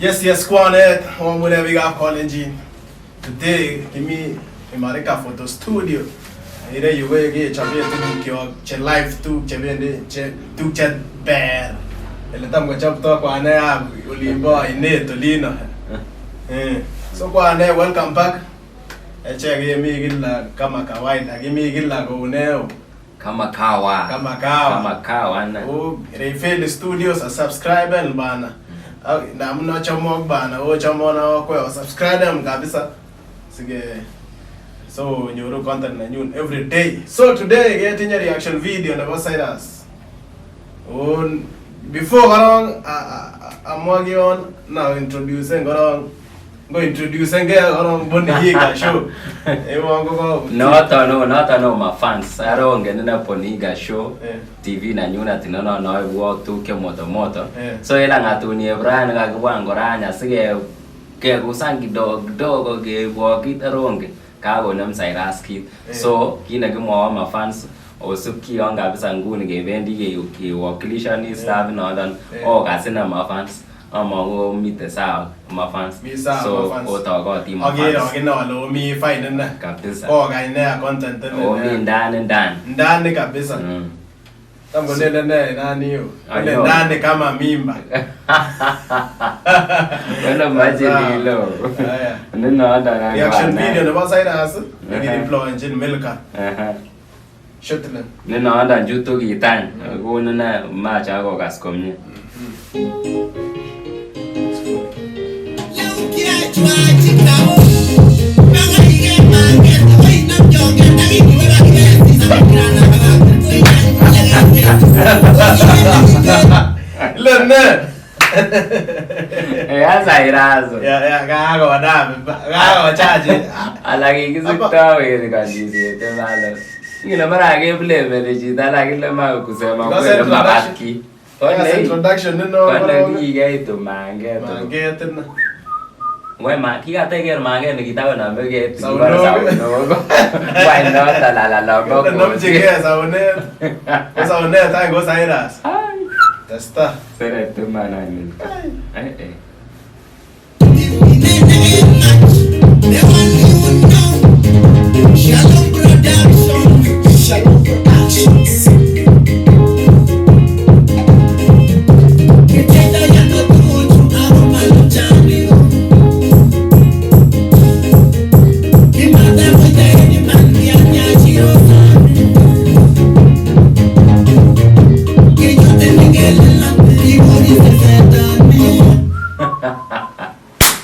Yes, kwanet omune biikab Kalenjin. Today kimi Imarika Photo Studio. Ireyu ko yekechoben tugukyok che live, tuguk chebendi che tuguk che ber. Ele tam kochopto kwaneab olimbo oinet olino. Eh. So kwane, welcome back. Echek kemi kila kama kawaida, kimi kila kou neo. Kama kawa. Kama kawa. Kama kawa na. Oh, Rayfield Studios a subscribe bana. Ndamun achomok bana, ochomon okwe subscribe kabisa. Sige so nyoru content nenyun every day. So today ketinye reaction video nebo Cyrus. Oh, before korong amwa kion na introducing korong ngo introducing ke korong Bonny Higa show. Ewon ko ko Noto no, noto no mafans. Arongen ine Boniga show. Eh. TV nenyun ati nono noibwok tuguk che moto moto. Eh. So en lang'atuni eb rani kakibwan korany asike kekusan kidogo kidogo keibwok kit arongen. Kakonem Cyrus kit. Eh. So kit nekimwoe mafans osib kiyon kabisa nguni kebendi kewakilishani staff noton Eh. okas ine mafans. Among'u miten sawa mafans. Mi sawa So mafans. otogotin Akere mafans. akine ale omi fine ine. Kabisa. Kokany nea content ine. Omi ndani ndani. Ndani kabisa. Tam kolele ne nani yo. Kole Ayo. ndani kama mimba. Wala maji lilo. Aya. Ninoto na Reaction video nebo Cyrus nekideployenchin Milka Shetland. Ninoto chutu kitany. Konin ne macho akokas komie. Ile ne? Ya Cyrus. Ya ya kakonam kakochachi. Ala kikisikto weri kanisiet malo. Ingine mara keblemeni chito ala kile ma kusema Because kweli makat introduction- ki. Kas introduction nino Kole kikeitu manget. manget ine. Ngoi ma kikateker manget nekitakonome ketit Saunok. saunok. Why not alala lagok. Nomchigei saunet. Ko saunet any ko Cyrus. Testa. Seret iman any Milka. Eh eh. Shalom Production, Shalom Productions.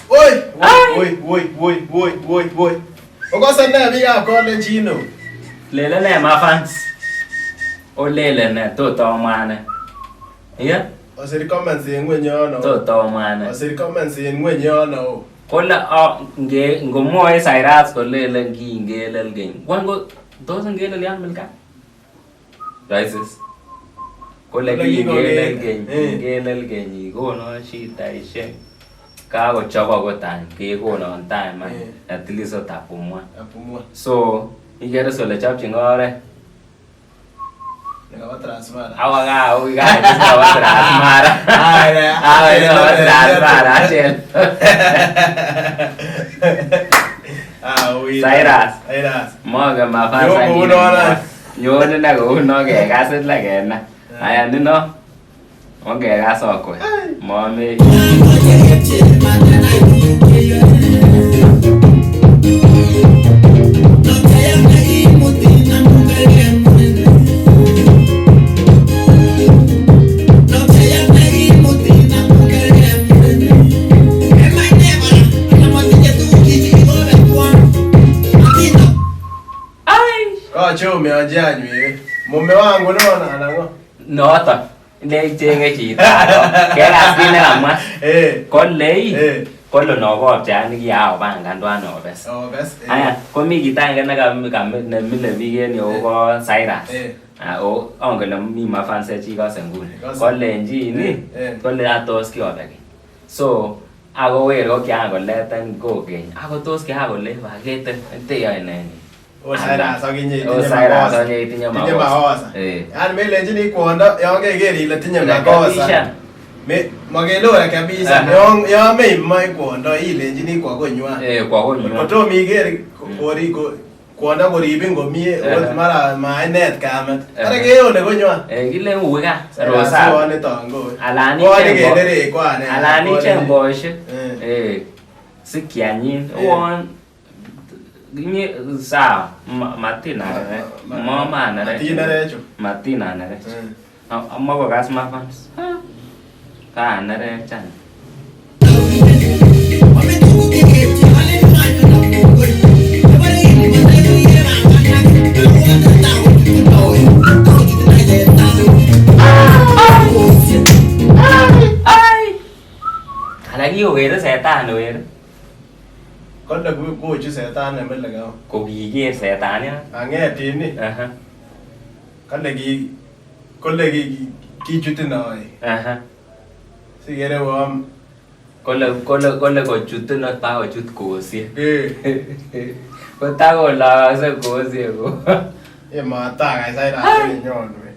Oi, oi, oi, oi, oi, oi, oi. Okose ne biikab Kalenjin o? Lele ne mafans? Olele ne tot omwa ne? Iya? Osir comments en ngweny yono. Tot omwa ne? Osir comments en ngweny yono o. Kole nge ngomwoe Cyrus kolele kingelel keny. Wany ko tos ngelel Milka? Raisis. Kole Kole kingelel kingokel. keny, Eh. kingelel keny ikonon shidaishek. Kakochop akot any kekonon time any. Eh. At least ot apumua. Apumua. So ikere is ole chopchin oret. Nekabo Transmara. Awa kaa ui kaa nabo Transmara. Awa nabo Transmara achel. Ah, ui. Cyrus. Cyrus. Mongen mafans Nyo kounon any. Nyone ne kouno kekas ile kenai. Aya nino ongekas okwek. Mome Kochomionji any wee. Mume wangu nona anan ngo? Noton nechenge chito alo kekas kit nekamwa. Eh. Kolei Eh. kole nokopchean kiaopangan twan obes. Oh, bes. Eh. Aya komi kit agenge nemile biik en yu ko Cyrus. Eh. Ah, o ongen ile mi mafans chekikose nguni. Kose. Kolenjin Eh, eh. kole atos kiobe keny. So ako wer ko kian koleten kokeny ako tos kiakole baketen teyoe nee ni. O Cyrus akinye O itinye Cyrus makosa. akinye itinye Tinye makosa. makosa. Eh. Yaani melenjini kwondo yon keker ile tinye makosa. Rekebishan. Me makele urekebisha. Aha. Yon yon meimoi kwondo ilenjini kwo konywan. Eh, kwa konywan. Kotom iker kori kwondo koribin komie Aha. ot mara mainet kamet. Aha. Ara keyone konywan. Eh, kilen uwe gaa. Rosa. Siwoniton ko. Alan Kwoni icheng bo- kenerekwa ane. Alan icheng boisiek. Eh. Eh. Sikianyin. Eh. Uon inye sawa matinarech. Momanarech. Matinerechu. Matinarech. Eh. Amakokas mafans. Kanerech any. Ala kikokere setani weri. Kole kochu setan nemile kao. Kokiker setaniat. Ang'et ini. Aha. Kole ki kole ki kichutin oe. Aha. Sikere uon. Kole kochutin ot bakochut kosiek. Eh. Kotakolokse kosiek ko. Imatakai Cyrus inyon we.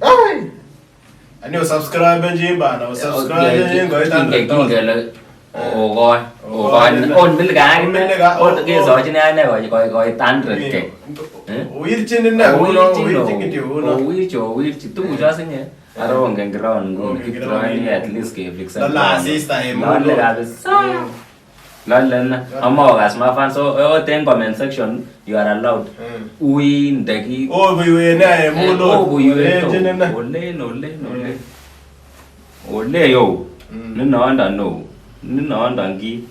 Ani usubscribe bana, usubscribe koit 100,000. Kingele okoi. Okoi. Okoi. On milka akine. Milka, On kesochin akine koit 100K. Eh? Wirchin ine kuno, wirchin kityo kuno. Owirchi owirchi tugucho sinye. Ara ongen ground nguni Ongen kitroeni ground. at least kefixen. Lole asista en Lole mulo. kabisa. Lole ine. Amaokas mafans ot en comment section you are allowed. Uinde kit. Obuiwen ine en mulo. Obuiwen Olechin ine. Olen olen olen. Ole yo. Ninondo no. Ninondo kit.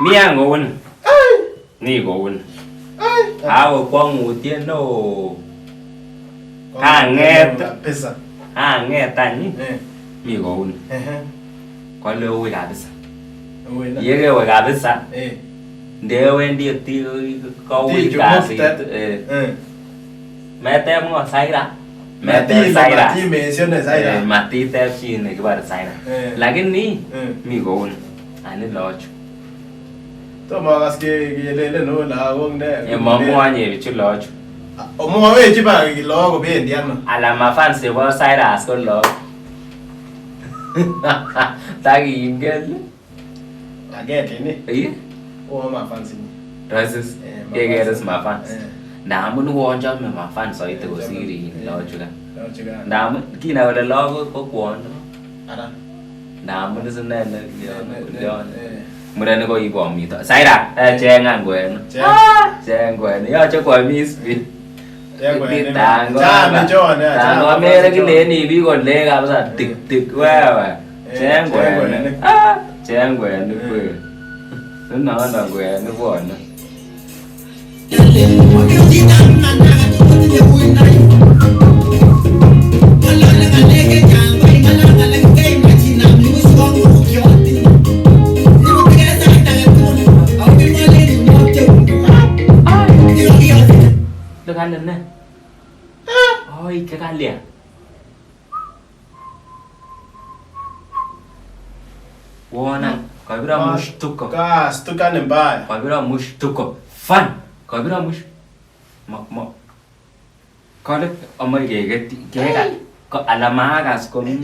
Mi any kouni. Ni kouni. Ako kwong'utiet neo. Kang'et. Kabisa. Ang'et any Eh. mi kouni. Ehe. Kole ui kabisa. Uwe ine. Yekewe kabisa Eh. ndewendi ti koui Tichu kasit. mukte. Eh. Eh. Meteb ng'o Saira. Meteb Saira. Mati mention Eh, Cyrus. Matiteb chi nekibore Saira. Eh. Lakini Eh. mi kouni. Ani loochu. Tomo akas kelelen o lagok ne. Momwonye bichu loochu. Omwowech iba lagok kobendi ano. Ala mafans chebo Cyrus ko look. Takingen. Ang'et ini. Eh? Uo mafans inyi. Raisis. Eh, mafans. Kekeres mafans. Eh. Ndamun uon chome mafans soiti kosir in Eh. loochukan. Loochukan. Ndamun kinai kole lagok ko kwondo. Ara. Ndamun is ine ne lion. Eh. Murenik ko kikomito. Saira, cheng'an kwenik. Cheng. Cheng kwenik. Yoche kwomis biik. Cheng kwenik. Chame chon, eh, chame Tangomere chon. kileni biik kole kabisa tik tik wewe. Eh, Cheng cheng kwenik. kwenik. Ah, cheng kwenik Eh. kweli. Ninondo kwenik bwone. Lekale ne? Oi, kekalia. Wona, kabira mushtuko. Kastuka ni mbaya. Kabira mushtuko. Fun. Kabira mush. Ma ma. Kale amoe keket keka. Ko ala makas komie.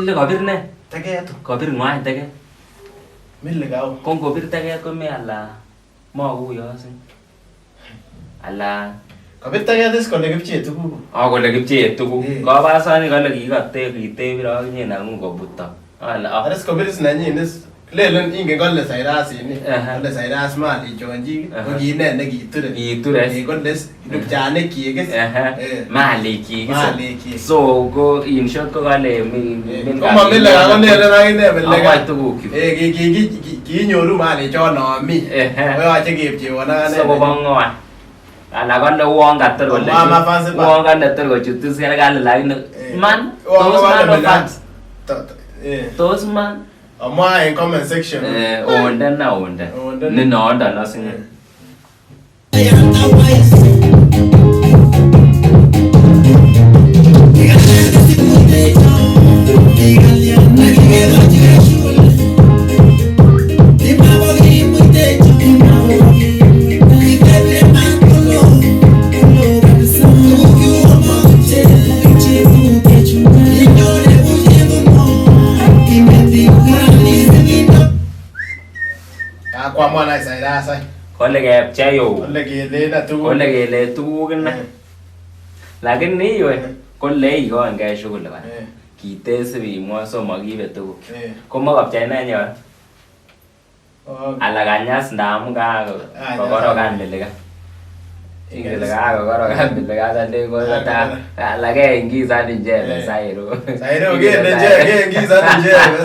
Le kabir ne? Teget. Kabir ng'wan teket. Mile kau. Ko ngobir teket komi ala mokuyo sin. Ala Kabir teget is kole kipchee tuguk. Ah, kole kipchee tuguk. Eh. Kobasani kole kikotebir akinye nang'ung kobuto. Ala ah. Aris kobir is nenyin is Lelen ingen kole Cyrus ini. Aha. Kole Cyrus mali chonji ko Aha. ki ine nekiture. Kiture. Kole lupchanik kyik. Malikyik. Malikyik. So ko in short ko kale Koma Mileka kolelen akine Mileka. Amoe tugukyuk. Eh ki kinyoru mali chon omi. Ehe. Koyoche kepchewon akane. So kobo ng'o? Ala kole uon kator kole Omwa mafans ba. uon kole tor kochutu serikali lakini man Uon tos kole man Mileka. fans tos man Omwa en comment section. onde na onde Onde. ni noondon asinye. Kakwamwan any Cyrus any. Kole kepchei ou. Kole kelen tuguk. Kole kele tuguk inei. Lakini iwe kole ikongei shughuli kora. Kitesib imwa so mokiibe tuguk. Komokopchei nee nyon? Ala kanyas ndamun kakokorokan Milika. Ingen ile kakokorokan Milika sasa kota ala keingisan njebe Sairo. Sairo keingisan njebe.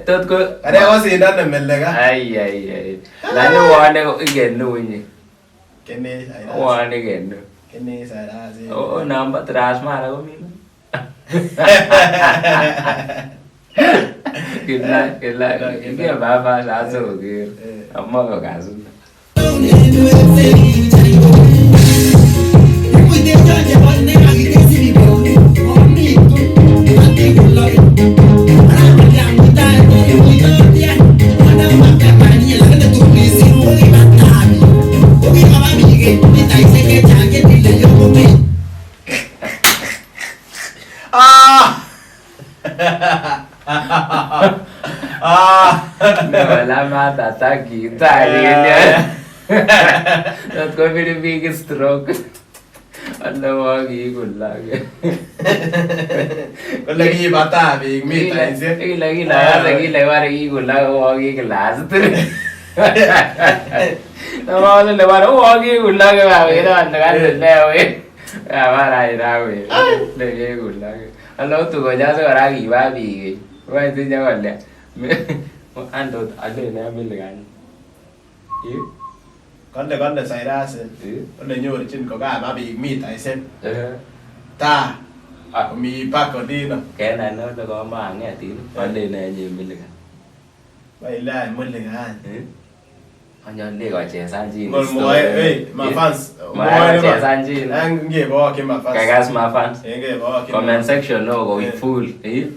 Tot ko Kare kosindan Milika. Ai ai ai. Lakini uone ingen unyi. Kene Cyrus. Uone ingen. Kene Cyrus. Oo namba Transmara komi. Kila kila kila baba sasa koker. Amma kokasun. Ah! Ah! Wala matatag kita. Tot kobir biik stroke. Ala wakikulak. Kole kibata biik mitaisiek. Kila kila kasa kila mara kikulak wakiklasit. Namawala mara wakikulak kawira kale lewe. Mara irawe. Le kikulak. Ala tukojaso kora kiba biik. Waitinye kole. Andot ale ne Milika. Kole kole Cyrus. Kole nyorchin kokaba biik mitaisiek. Ta komi park olino. Kenai noto komang'et in. Kole ne inye Milika. Waile any Milika any. Anyone kochesan chi. Ngol mwoe, hey, mafans. Mwoe kochesan chi. Ngebokyi mafans. Kakas mafans. Ngebokyi. Comment section no koi full.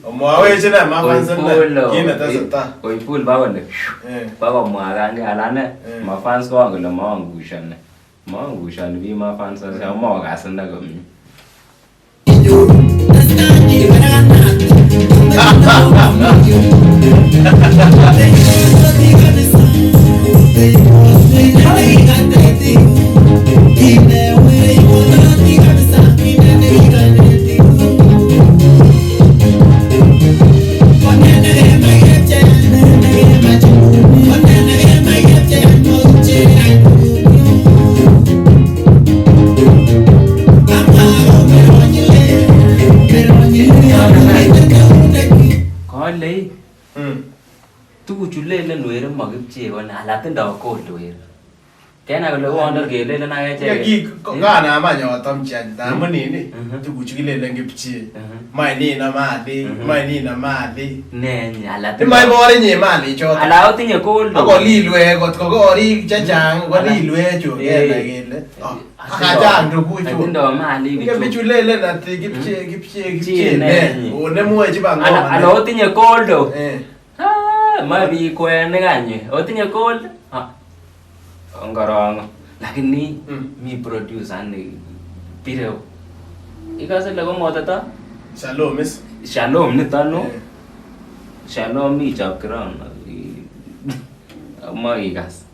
Omwowech ine mafans ine. Kit netesetai. Koi full bakole. Bakomwakange alane mafans kongen kole maangushoni. Maangushoni biik mafans amokas ine komie. Kole tuguchu lelen weri mokipchei kone ala tindoi gold weri. Kenai kole uon tor kelelen ak echek. Kanam any atomchi any ndamun nini tuguchu kilelen kipchei. Moe nino malik, moe nino malik. Ne nye ala Imoibor inye malichoton. Ala otinye gold. Ak olilwech kot ko korik chechang kolilwech chu kenai kele kachang tuguchu. Tindoi malik Ingen bichu lelen ati kipchei kipchei kipchei ne. Onemwochi Ala otinye gold. Moe biik kwenik any. Otinye gold. Ngorong. Lakini mi producer ni bire. Ikose ile komotito? Shalom is. Shalom niton no. Shalom ichob kiron. Moe ikas.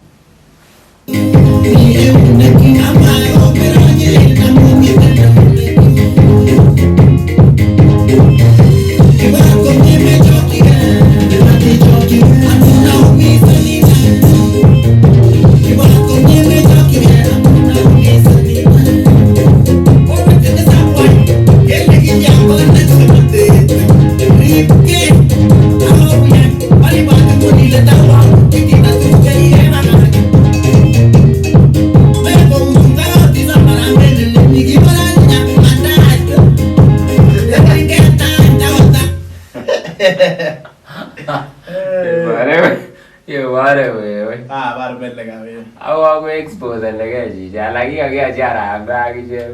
Hatari meleka we. Ako ko expose leke chichi ala kikakiyochi harambee akichek.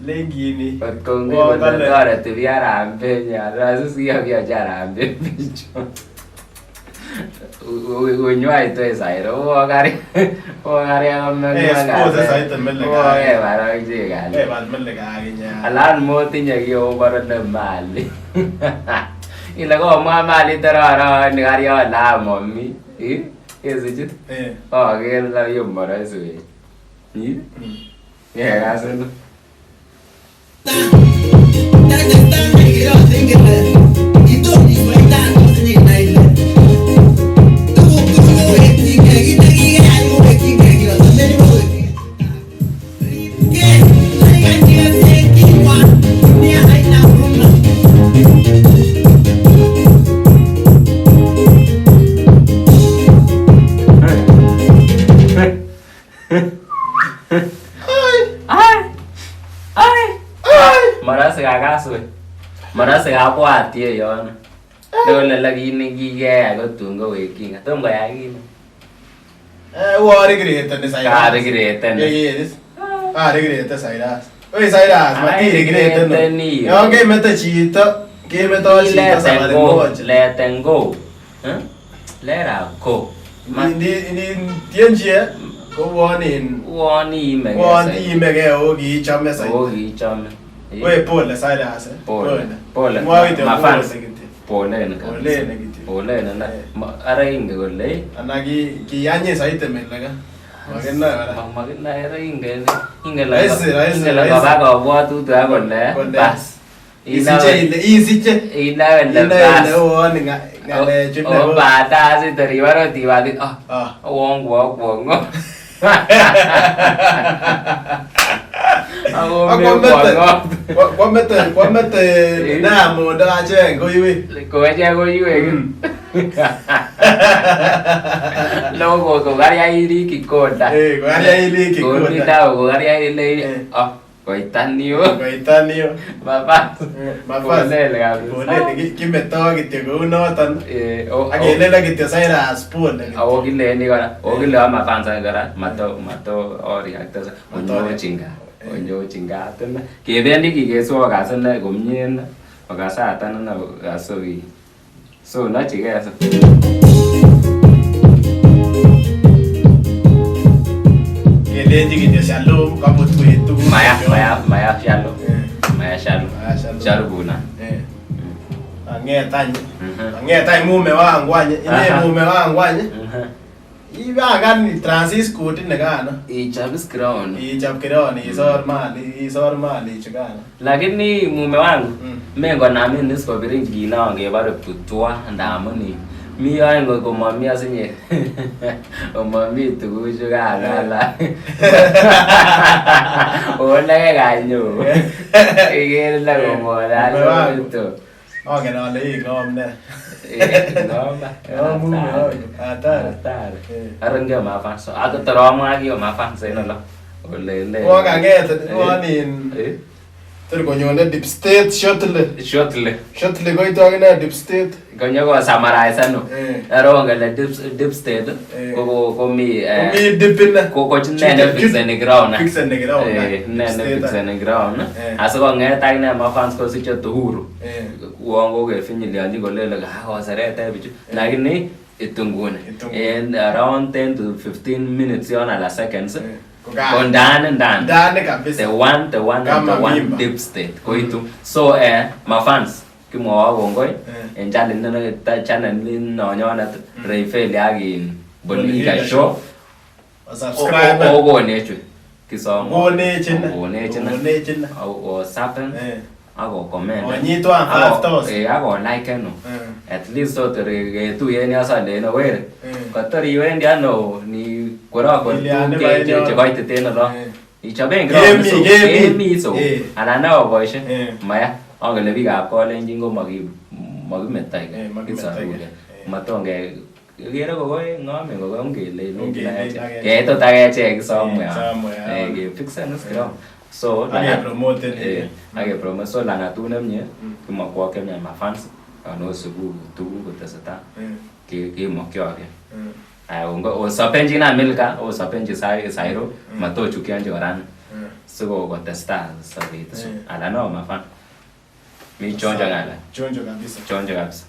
Lengini. Kot kongen kole toreti biik harambee nyan, sis kikakiyochi harambee bichu. Unywa itu Sairo, uo kari, uo kari Eh, expose saiti meleka. Uo kebar akichek kali. Kebar meleka akinye. Alan motinye kiy obore ne mali. Ile komwa mali tororoni kariole momi. Kesichit? Eh. Oker la yum moroisi weh. Kekas ino. Ai! Ai! Moroisi kakas weh. Moroisi kabwat ye yon. Kole la kit nekikeyai kotun kowekyin. Tom koyai kit. Eh, uo regreteni Cyrus. Karegreteni. Keker is. Karegreteni Cyrus. Oi Cyrus, matiregreteni. Aregreteni. Yon kemete chito, kemeto chito Let safari and go. moja. Let and go. Huh? Let her go. Ni tienchi eh, kouon in Uon iimegei. uon iimegei ako kiichome Oo saiti. kiichome. Wei pole Cyrus eh. Pole. Pole. Mwa kityo Mafans. pole kityo. Poleni kabisa. Poleni kityo. Poleni na. Eh. Ara ingen kole Anan kianyiny saiti meleka. Makinae kora. Makinae ara ingen ingen Rahisi, rahisi, ingen le rahisi. koba kabwatutik ak kole Kole. bas. Isiche ile isiche. Inae kole Inae bas. ile uon ng'alechu O baadaye sitor ibare ot ibwat ah Ah. uon kwokwong'o. Ako Ak kwamete mekwong'ot. kwamete kwamete Diamond ak achek koiwek. Ko achek koiwek. Logo kokaria irik kikonda. Eh, kokaria irik kikonda. Komita kokaria ile Eh. ah koitan yu. Koitan yu. Mafas. Mafas. Poleni kabisa. Poleni kimeto kityo kounoton. Eh, Ak kelele kityo Cyrus pole kityo. Ako kileni kora, ako kile mafans kora mato mato oreact Mato onyochin kat. Onyochin kat ine. Kebendi kikeswo okas ine komie ine. Okasatan ine okaso in. So nochigei so. Kelenji kityo shalom kabutwet tuguk. Maya maya maya shalom. Eh. Maya shalom. Maya shalom. Sharubuna. Eh. Ang'et any. Mhm. Ang'et any mume wangu any. Inye Aha. mume wangu any. Ipangan transit code nikano. Ichop is crown. Ichop kironi isor mali isor mali chukano. Lakini mume wangu Mm. mengonamin is kobirin kinon kebore butwa ndamun in mi oeng komomi asinye komomi tuguchu ala oleke kanyo iker ile Mume wangu. komolalo Angen ale ing'om ne. Ng'om mume wangu. Hatari. Hatari. Eh. Ara nge mafans ako tor amwa kio mafans en olo ole ile Uon kang'et uon in Eh, tor konyone deep state shortly. shortly Shortly koitu akine deep state. konyo ko summarize no Eh. Aro ngale deep state Eh. ko komi Komi deep ine. ko ko ne ne fixeni ground. Fixeni ground. Eh, ne ne fixeni ground. Eh. Asikong'et akine mafans kosiche uhuru. Eh. Uon kokefinyilianchi kolele kakoserete bichu. Lakini itu nguni. Itu nguni. En around 10 to 15 minutes yon ala seconds. Eh, ko ka- Ko ndani ndani. Ndani kabisa. The one, the one, and Kama the one mimba. deep state koitu. So mafans kimwowo kongoi Eh. en channel channel nonyonet Rayfeli ak in Boniga Boniga Show. Subscribe. Okonech we. Kisom. Okonech ine. Okonech ine. Okonech ine. Osapen. Eh. Ak okomenden. Onyitwan 5,000. Eh, ak oliken o. Eh. At least otor ketuyen yon sonden weri. Eh. Kotor iwendi ano ni kwerokwer Ilian tuguk nebo en yon. chekoititen olo. Eh. Ichoben Kemi, ground so kemi. kemi so Eh. anan ne oboisie Eh. maya angen le biikab kalenjin ko makimetoige Eh, makimetoige. Eh. matonge ikere kokoi ng'omen kokoi ongelelen Ongelelen ak keit ot ak echek somewhere Eh, somewhere. Eh, kefixen is Eh. ground so Ak kepromoten. eh, ak kepromote so lang'atut nemie Mm. kimokwok chemie mafans yon osibu tuguk kotesetai Eh. kemokyoge Eh. Aya osopenji na Milka, osopenji Sairo, matochukianji koran. Siko kotesta sobet so. Ala no mafan. Mi chonjo ngala. Chonjo kabisa. Chonjo kabisa.